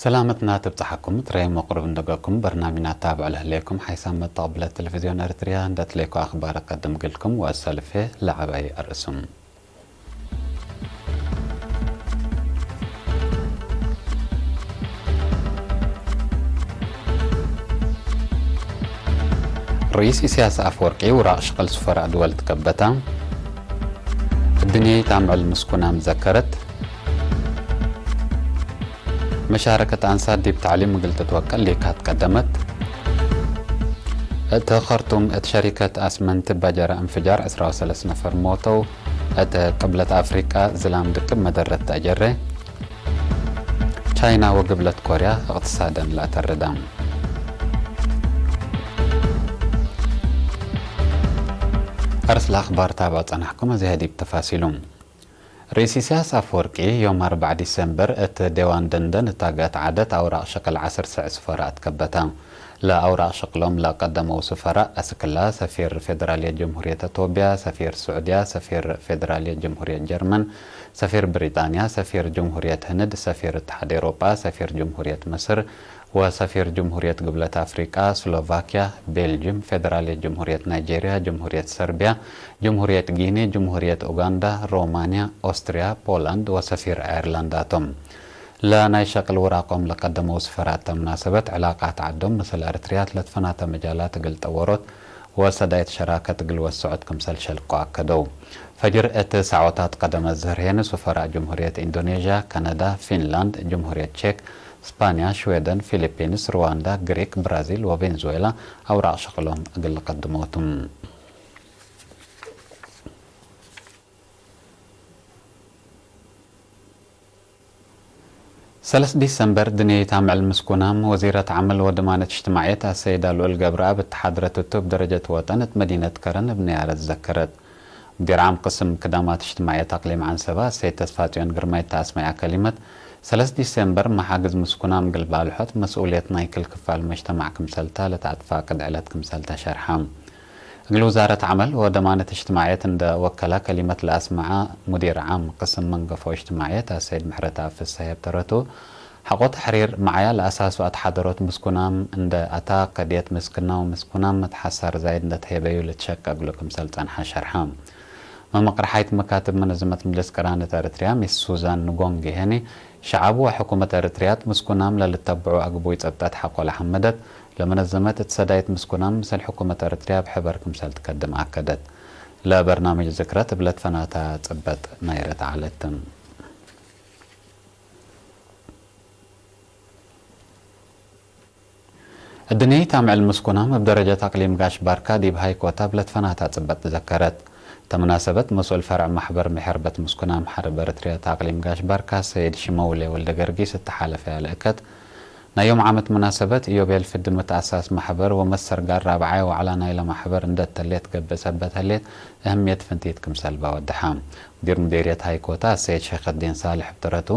ሰላመትና ትብጻሓኩም፣ ትረይ መቕርብ እንደገኩም በርናሚና ታብዕ ለህሌኩም ሓይሳም መጣቕብለት ቴሌቪዝዮን ኤርትርያ እንደትሌኮ ኣኽባር ቀድም ግልኩም ወሰልፌ ለዓባይ ኣርእሱም። ርኢስ ኢሳያስ ኣፈወርቂ ውራቕ ሽቕል ስፈራ ድወል ትከበታ። እድንየይ ታምዕል ምስኩናም ዘከረት። መሻረከት ኣንሳት ዲብ ታዕሊም ምግልጥት ወቀል ሊካት ቀደመት። እት ኸርቱም እት ሸሪከት ኣስመንት ባጀራ እንፍጃር ዕስራ ወሰለስ ነፈር ሞተው። እት ቅብለት ኣፍሪቃ ዝላም ድቅብ መደረት ተጀረ። ቻይና ወግብለት ኮርያ እቅትሳደን ላተርዳ። ኣርስላ ኣኽባር ታብዕ ጸናሕኩም እዚ ሀዲብ ተፋሲሉ። ርኢስ ኢሳያስ ኣፈወርቂ ዮም ኣርባዕ ዲሰምበር እት ዴዋን ደንደን እታ ገት ዓደት ኣውራቕ ሸቅል ዓስር ስዕ ስፈራ ኣትከበታ። ለኣውራቕ ሸቅሎም ለቀደመው ስፈራ ኣስክላ ሰፊር ፌዴራልየት ጀምሁርየት ኢትዮጵያ፣ ሰፊር ስዑድያ፣ ሰፊር ፌዴራልየት ጀምሁርየት ጀርመን፣ ሰፊር ብሪጣንያ፣ ሰፊር ጀምሁርየት ህንድ፣ ሰፊር እትሓድ ኤሮጳ፣ ሰፊር ጀምሁርየት ምስር፣ ወሰፊር ጅምሁርየት ግብለት ኣፍሪቃ፣ ስሎቫኪያ፣ ቤልጅም፣ ፌደራልየት ጅምሁርየት ናይጄርያ፣ ጅምሁርየት ሰርቢያ፣ ጅምሁርየት ጊኒ፣ ጅምሁርየት ኡጋንዳ፣ ሮማንያ፣ ኦስትርያ፣ ፖላንድ ወሰፊር ኣየርላንድ ኣቶም። ለናይ ሸቅል ውራቆም ለቀደመው ስፈራት ተምናሰበት ዕላቃት ዓዶም ምስል ኣርትርያት ለትፈናተ መጃላት እግል ጠወሮት ወሰዳይት ሸራከት እግል ወሰዖት ክምሰል ሸልቆ ኣከደው። ፈጅር እት ሳዖታት ቀደመ ዝህር ሄን ሱፈራ ጅምሁርየት ኢንዶኔዥያ፣ ካናዳ፣ ፊንላንድ፣ ጅምሁርየት ቼክ፣ ስፓንያ፣ ሽዌደን፣ ፊሊፒንስ፣ ሩዋንዳ፣ ግሪክ፣ ብራዚል ወቬንዙዌላ ኣውራቕ ሸቕሎም እግል ቀድሞቱም። ሰለስት ዲሰምበር ድንየት ኣምዕል ምስኩናም ወዚረት ዓመል ወድማነት እጅትማዕየት ኣሰይዳ ልዑል ገብረኣብ እተሓድረት እቱብ ደረጀት ወጠን እት መዲነት ከረን እብ ነያረት ዘከረት። ሙዲር ዓም ቅስም ክዳማት እጅትማዕየት ኣቅሊም ዓንሰባ ኣሰይድ ተስፋጽዮን ግርማይ እተኣስመያ ከሊመት፣ ሰለስት ዲሰምበር መሓግዝ ምስኩናም ግልባልሖት መስኡልየት ናይ ክል ክፋል መጅተማዕ ክምሰልታ ለተኣትፋቅድ ዕለት ክምሰልታ ሸርሓ። እግል ውዛረት ዓመል ወደማነት እጅትማዕየት እንደ ወከላ ከሊመት ለኣስመዓ ሙዲር ዓም ቅስም መንገፎ እጅትማዕየት ኣሰይድ ምሕረተኣብ ፍሰሀ ብተረቱ፣ ሐቆ ተሕሪር መዓያ ለኣሳሱ ኣትሓደሮት ምስኩናም እንደ ኣታ ቀድየት ምስክና ወምስኩናም መትሓሳር ዛይድ እንደ ተሄበዩ ልትሸቀ እግሉ ክምሰል ጸንሓ ሸርሓ። መመቅርሓይት መካትብ መነዘመት ምልስ ቅራነት ኤርትርያ ሚስ ሱዛን ንጎንግ ሄኒ፣ ሸዓቡ ወሕኩመት ኤርትርያት ምስኩናም ለልተብዑ ኣግቡይ ጸብጠት ሐቆ ለሐመደት፣ ለመነዘመት እት ሰዳይት ምስኩናም ምስል ሕኩመት ኤርትርያ ብሕበር ክምሰል ትከድም ኣከደት። ለበርናምጅ ዝክረት እብለት ፈናታ ጽበጥ ናይረት ዓለት። እድንየት ኣምዕል ምስኩናም እብ ደረጀት ኣቅሊም ጋሽ ባርካ ዲብ ሃይኮታ እብለት ፈናታ ጽበጥ ዘከረት። ተመናሰበት መስኡል ፈርዕ ማሕበር ምሕርበት ምስኩናም ሓርብ ኤርትርያ እት ኣቅሊም ጋሽ ባርካ ሰይድ ሽመውሌ ወልደ ገርጊስ እተሓለፈያ ልእከት ናይ ዮም ዓመት መናሰበት ኢዮቤል ፍድም እት ኣሳስ ማሕበር ወመሰርጋር ራብዓይ ዋዕላ ናይለ ማሕበር እንደ ተሌት ገብእ ሰበት ህሌት እህምየት ፍንቲት ክምሰልባ ወደሓ። ሙዲር ሙዴርየት ሃይኮታ ሰይድ ሸይኸዲን ሳልሕ ብጥረቱ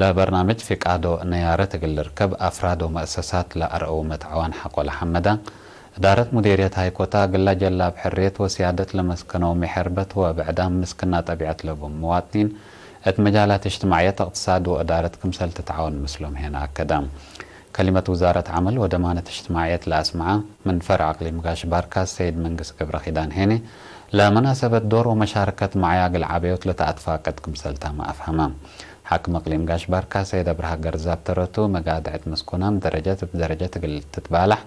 ለበርናምጅ ፊቃዶ ነያረት እግል ልርከብ ኣፍራድ ወመእሰሳት ለኣርአው መትዓዋን ሐቆ ለሐመዳ፣ እዳረት ሙዴርየት ሃይኮታ ግላ ጀላብ ሕርየት ወስያደት ለመስከነው ሚሐርበት ወብዕዳም ምስክና ጠቢዐት ለቦም መዋጥኒን እት መጃላት እጅትማዕየት፣ እቅትሳድ ወእዳረት ክምሰል ትትዓወን ምስሎም ሄና ኣከዳ። ከሊመት ውዛረት ዓመል ወደማነት እጅትማዕየት ለኣስመዓ ምን ፈርዕ ኣቅሊም ጋሽ ባርካ ሰይድ መንግስ ገብረ ኪዳን ሄኒ፣ ለመናሰበት ዶር ወመሻርከት መዓያ እግል ዓበዮት ለተኣትፋቅድ ክምሰልታመ ኣፍሀማ። ሓክም ኣቅሊም ጋሽ ባርካ ሰይድ ኣብርሃ ገርዛብ ተረቱ፣ መጋድዕት ምስኩናም ደረጀት እብ ደረጀት እግል ትትባላሕ፣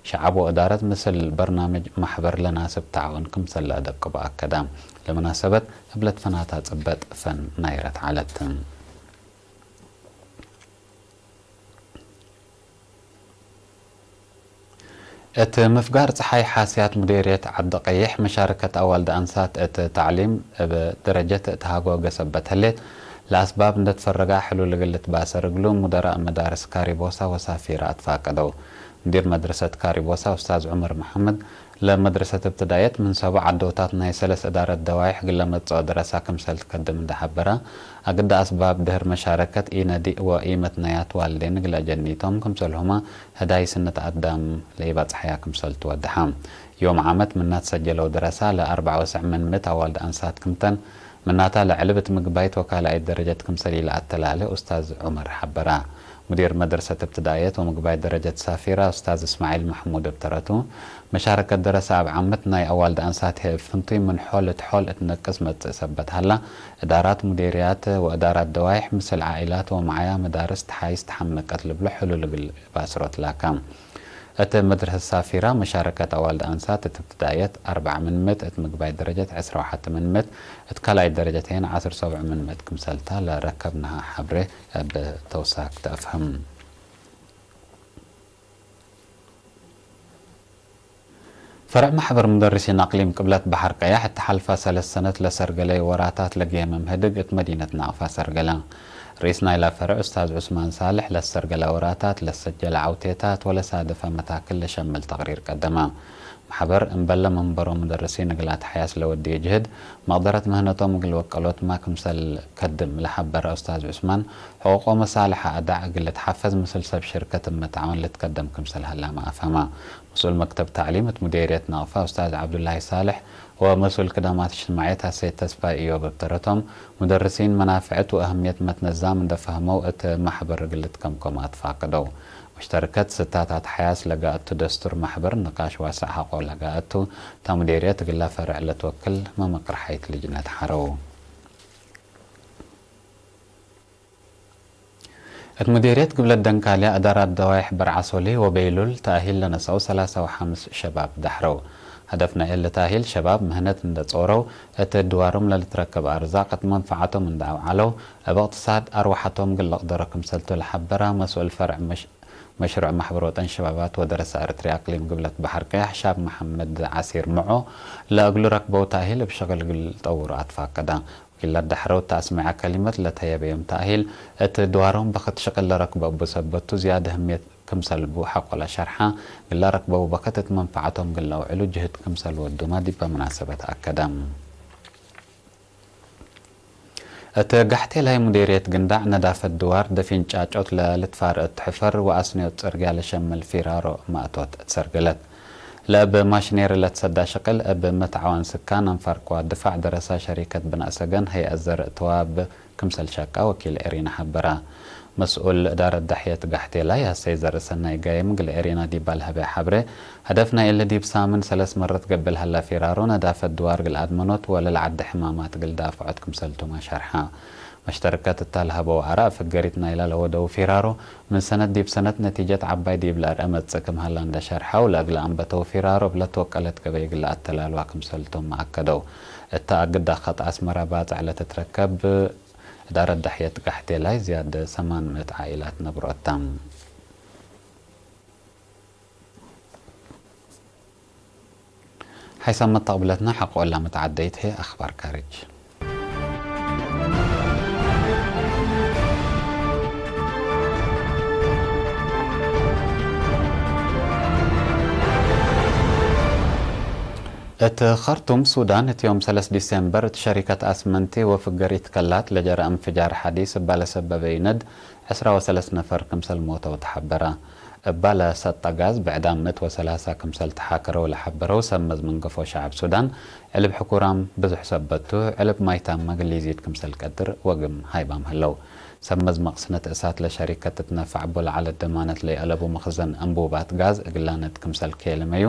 ሸዓብ ወእዳረት ምስል በርናምጅ ማሕበር ለናስብ ተዓውን ክምሰል ለአደቅቡ ኣከዳ። ለመናሰበት እብለት ፈናታ ጽበጥ ፈን ናይረት ዓለት። እት ምፍጋር ጸሓይ ሓስያት ሙዴርየት ዓዲ ቀይሕ መሻርከት ኣዋልድ ኣንሳት እት ታዕሊም እብ ደረጀት እት ሃጎ ገሰበት ህሌት ለኣስባብ እንደ ትፈረጋ ሕሉል እግል ልትባሰር እግሉ ሙደራእ መዳርስ ካሪቦሳ ወሳፊራ ኣትፋቀደው። ሙዲር መድረሰት ካሪቦሳ ኡስታዝ ዑመር መሓመድ ለመድረሰት እብትዳየት ምን ሰቡ ዓዶታት ናይ ሰለስ እዳረት ደዋይሕ ግለ መጽኦ ደረሳ ክምሰል ትከድም እንደ ሐበራ፣ ኣግዳ ኣስባብ ድህር መሻረከት ኢነዲእ ወኢመትነያት ዋልዴን እግለ ጀኒቶም ክምሰልሁማ ህዳይ ስነት ኣዳም ለኢባጽሐያ ክምሰል ትወድሓ። ዮም ዓመት ምናት ሰጀለው ደረሳ ለኣርባዕ ወሰዕ ምን ምእት ኣዋልድ ኣንሳት ክምተን፣ ምናታ ለዕልብ እት ምግባይት ወካልኣይት ደረጀት ክምሰል ኢለኣተላለ ኡስታዝ ዑመር ሐበራ። ሙዲር መድረሰት እብትዳየት ወምግባይ ደረጀት ሳፊራ ኡስታዝ እስማዒል ማሕሙድ እብተረቱ፣ መሻረከት ደረሰ ኣብ ዓመት ናይ ኣዋልድ ኣንሳት ህእብ ፍንቱይ ምን ሖል እት ሖል እትነቅስ መጽእ ሰበት ሃላ፣ እዳራት ሙዴርያት ወእዳራት ደዋይሕ ምስል ዓኢላት ወመዓያ መዳርስ ተሓይስ ተሓመቀት ልብሎ ሕሉል እግል ባስሮት ላካ። እት መድረሰት ሳፊራ መሻረከት ኣዋልድ ኣንሳት እት እብትዳየት ኣርባዓ ምን ምእት እት ምግባይ ደረጀት ዕስራ ወሓተ ምን ምእት እት ካልኣይ ደረጀት ሄን ዓስር ሰብዑ ምን ምእት ክምሰልታ ለረከብናሃ ሓብሬ እብ ተውሳክ ተእፍህም። ፈርዕ ማሕበር ሙደርሲን ኣቅሊም ቅብለት ባሕር ቀያሕ እተሓልፋ ሰለስ ሰነት ለሰርገለይ ወራታት ለገየ መምህድግ እት መዲነት ናቅፋ ሰርገለ። ርኢስ ናይላ ፈርዕ ኡስታዝ ዑስማን ሳልሕ ለሰርገለ ወራታት ለሰጀለ ዓውቴታት ወለሳደፈ መታክል ለሸምል ተቅሪር ቀደመ። ማሕበር እምበለ መንበሮ ሙደርሲን እግል ኣትሓያስ ለወድየ ጅህድ መቅደረት ምህነቶም እግል ወቀሎትማ ክምሰል ከድም ለሓበረ ኡስታዝ ዑስማን፣ ሕቁቆ መሳልሕ ኣዳዕ እግል ልትሓፈዝ ምስል ሰብ ሽርከት እብ መትዓወን ልትከደም ክምሰል ሀላመ ኣፍሀማ። መስኡል መክተብ ታዕሊም እት ሙዴርየት ናቅፋ ኡስታዝ ዓብዱላሂ ሳልሕ ወመስኡል ክዳማት እጅትማዕየት ኣሰይድ ተስፋይ እዮብ እብ ተረቶም፣ ሙደርሲን መናፍዐት ወአህምየት መትነዛም እንደ ፈህመው እት ማሕበር እግል ልትከምኮም ኣትፋቅደው። መሽተርከት ስታታት ሓያስ ለጋእቱ ደስቱር ማሕበር ንቃሽ ዋሳዕ ሐቆ ለጋእቱ፣ እታ ሙዴርየት እግላ ፈርዕ ለትወክል መመቅርሓይት ልጅነት ሓረው። እት ሙዴርየት ግብለት ደንካልያ እዳራት ደዋይሕ በርዓሶሊ ወበይሉል ተእሂል ለነሰው ሰላሳ ወሓምስ ሸባብ ዳሕረው። ሀደፍ ናይ እሊ ተእሂል ሸባብ ምህነት እንደ ጾረው እት ድዋሮም ለልትረከብ ኣርዛቅ እት መንፈዓቶም እንደ ኣውዓለው እብ እቅትሳድ ኣርዋሓቶም ግል ለቅደሮ ክምሰልቱ ለሐበራ መስኡል ፈርዕ መሽ-፣ መሽሩዕ ማሕበር ወጠን ሸባባት ወደረሳ ኤርትርያ ኣቅሊም ግብለት ባሕር ቀያሕ ሻብ መሐመድ ዓሲር ምዖ ለእግሉ ረክበው ተእሂል እብ ሸቅል ግል ጠውሩ ኣትፋቀዳ። ወኪላት ዳሕረው እት ኣስመዐ ከሊመት ለተየበዮም ተእሂል፣ እት ድዋሮም በክት ሽቅል ለረክበ እቡ ሰበቱ ዝያድ ህምየት ክምሰል እቡ ሐቆ ለሸርሐ፣ ግላ ረክበው በክት እት መንፈዓቶም ግላ ውዕሉ ጅህድ ክምሰል ወዱማ ዲበ መናሰበት ኣከደ። እት ጋሕቴላይ ሙዴርየት ግንዳዕ ነዳፈት ድዋር ደፊን ጫጮት ለልትፋር እት ሕፈር ወኣስንዮት ጽርግያ ለሸምል ፊራሮ ማእቶት እትሰርገለት። ለእብ ማሽኔሪ ለትሰዳ ሽቅል እብ መትዓዋን ስካን ኣንፋር ክዋ ድፋዕ ደረሳ ሸሪከት ብናእ ሰገን ሀይአት ዘርእ ተዋብ ክምሰል ሸቃ ወኪል ኤሪና ሐበራ። መስኡል እዳረት ዳሕየት ጋሕቴላይ ኣሰይ ዘርእ ሰናይ ጋይም ግል ኤሪና ዲባ ለሀበ ሐብሬ፣ ሀደፍ ናይ እሊ ዲብ ሳምን ሰለስ መረት ገብእ ለሀላ ፊራሮ ነዳፈት ድዋር ግል ኣድመኖት ወለልዓዲ ሕማማት ግል ዳፍዖት ክምሰልቱማ ሸርሓ። መሽተርከት እታ ለሀበው ኣራእ ፍገሪት ናይላ ለወደው ፊራሮ፣ ምን ሰነት ዲብ ሰነት ነቲጀት ዐባይ ዲብ ለአርአ መጽእ ክም ሀላ እንደ ሸርሐው፣ ለእግለ አንበተው ፊራሮ እብ ለትወቀለት ገበይ እግለ አተላልዋ ክምሰልቶም መአከደው። እታ አግዳ ከጥ አስመራ ባጽዕ ለትትረከብ እዳረት ዳሕየት ጋሕቴላይ ዝያድ ሰማን ምእት ዓኢላት ነብሮ እታ። ሓይሳብ መተቕብለትና ሓቆላ መተዓደይት ህየ ኣኽባር ካርጅ። እት ኸርቱም ሱዳን፣ እት ዮም ሰለስ ዲሴምበር፣ እት ሸሪከት ኣስመንቲ ወፍገሪት ከላት ለጀረ እንፍጃር ሓዲስ እባ ለሰበበ ይነድ ዕስራ ወሰለስ ነፈር ክምሰል ሞተው ተሓበረ። እባ ለሰጠ ጋዝ ብዕዳም ምእት ወሰላሳ ክምሰል ተሓከረው ለሓበረው ሰብ መዝ መንገፎ ሸዐብ ሱዳን፣ ዕልብ ሕኩራም ብዙሕ ሰበቱ፣ ዕልብ ማይታም መግል ይዚድ ክምሰል ቀድር ወግም ሃይባም ህለው። ሰብ መዝ መቅስነት እሳት ለሸሪከት ትትነፋዕ እቦ ለዓለት ደማነት ለይአለቡ መኽዘን እንቡባት ጋዝ እግላነት ክምሰል ከየልመዩ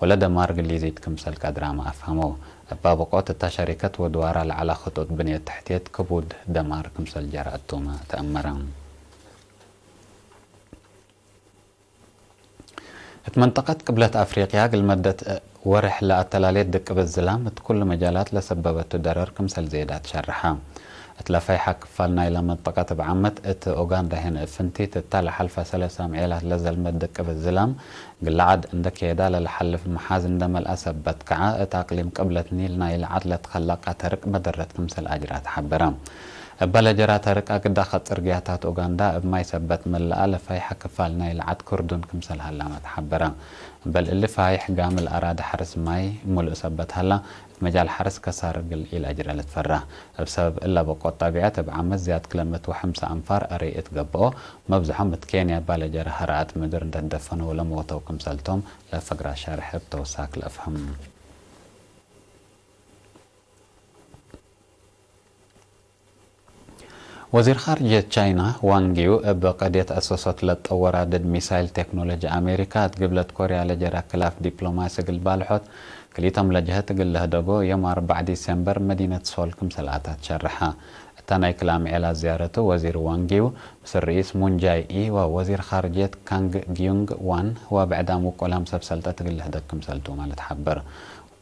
ወለ ደማር እግል ይዚድ ክምሰል ቀድራመ አፍሀመው። እባ ብቆት እታ ሸሪከት ወድዋራ ለዐላ ክጡጥ ብንየት ተሕትየት ክቡድ ደማር ክምሰል ጀረ እቱመ ተአመረ። እት መንጠቀት ቅብለት አፍሪቅያ እግል መደት ወርሕ ለአተላሌት ድቅብት ዝላም እት ኩሉ መጃላት ለሰበበቱ ደረር ክምሰል ዜዳት ሸርሐ። እት ለፈይሐ ክፋል ናይላ መንጠቀት እብ ዓመት እት ኡጋንዳ ሄን እብ ፍንቲት እታ ለሐልፈ ሰለስ አምዔላት ለዘልመት ድቅብት ዝላም ግላዓድ እንደ ኬዳ ለልሓልፍ መሓዝ እንደ መልአ ሰበት ከዐ፣ እት አቅሊም ቅብለት ኒል ናይል ዓድ ለትከለቀ ተርቅ መደረት ክምሰል አጅራ ተሓበረ። እባ ለጀራ ተርቅ አግዳ ከጽርግያታት ኡጋንዳ እብ ማይ ሰበት መልአ ለፋይሐ ክፋል ናይል ዓድ ክርዱን ክምሰል ሀላመ ተሓበረ። እምበል እሊ ፋይሕ ጋምል አራደ ሐርስ ማይ ሙሉእ ሰበት ሀላ፣ እት መጃል ሐርስ ከሳር እግል ኢለአጅረ ልትፈራ። እብ ሰበብ እለ በቆት ጣቢዐት እብ ዓመት ዝያድ ክለ ምእት ወሐምሳ አንፋር አረይ እት ገብኦ፣ መብዝሖም እት ኬንያ እባ ለጀረ ሀራአት ምድር እንደ ትደፈነው ለመውተው ክምሰልቶም ለፈግራ ሸርሕ እብ ተውሳክ ለአፍህም። ወዚር ኻርጀት ቻይና ዋንጊው እብ ቀድየት ኣሰሶት ለጠወራደድ ሚሳይል ቴክኖሎጂ ኣሜሪካ እት ግብለት ኮርያ ለጀራ ክላፍ ዲፕሎማሲ ግልባልሖት ክሊቶም ለጀሀት ግልህደጎ ዮም ኣርባዕ ዲሴምበር መዲነት ሶል ክምሰልኣታት ሸርሐ። እታ ናይ ክላም ዔላ ዝያረቱ ወዚር ዋንጊው ምስ ርኢስ ሙንጃይ ኢ ወወዚር ኻርጀት ካንግ ጊዩንግ ዋን ወብዕዳም ውቆላም ሰብ ሰልጠት ግልህደግ ክምሰልቱ ማለት ሓበር።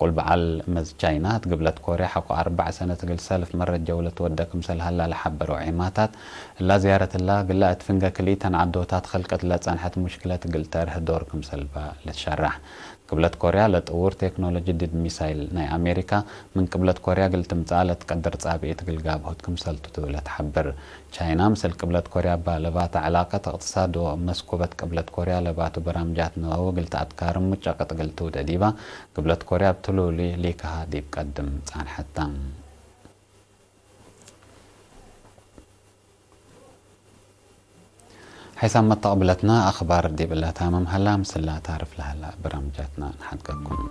ቁል በዓል መዝ ቻይና ትግብለት ኮርያ ሓቆ ኣርባዕ ሰነ ትግል ሰልፍ መረጃ ውለት ወደ ክምሰል ሃላ ለሓበረው ዒማታት እላ ዝያረትላ ግላ እትፍንገ ክልኢተን ዓዶታት ኸልቀት ለጸንሐት ሙሽክለት ግልተር ህዶር ክምሰልባ ልትሸራሕ። ግብለት ኮርያ ለጥውር ቴክኖሎጂ ድድ ሚሳይል ናይ ኣሜሪካ ምን ቅብለት ኮርያ ግልትምጻእ ለትቀድር ጻብዒት ግልጋብሆት ክምሰልቱ ትብለ ትሓብር። ቻይና ምስል ቅብለት ኮርያ እባ ለባታ ዕላቀት እቅትሳድ ወመስኩበት ቅብለት ኮርያ ለባቱ በራምጃት ንዋዊ ግልቲ ኣትካርም ሙጫቀጥ ግልቲ ውደዲባ ግብለት ኮርያ ብትሉሊ ሊካሃ ዲብ ቀድም ጻንሐታ። ሓይሳብ መተቕብለትና ኣኽባር ዲብ እላታ መምሃላ ምስላ ታርፍ ለሃላ በራምጃትና ንሓድገኩም።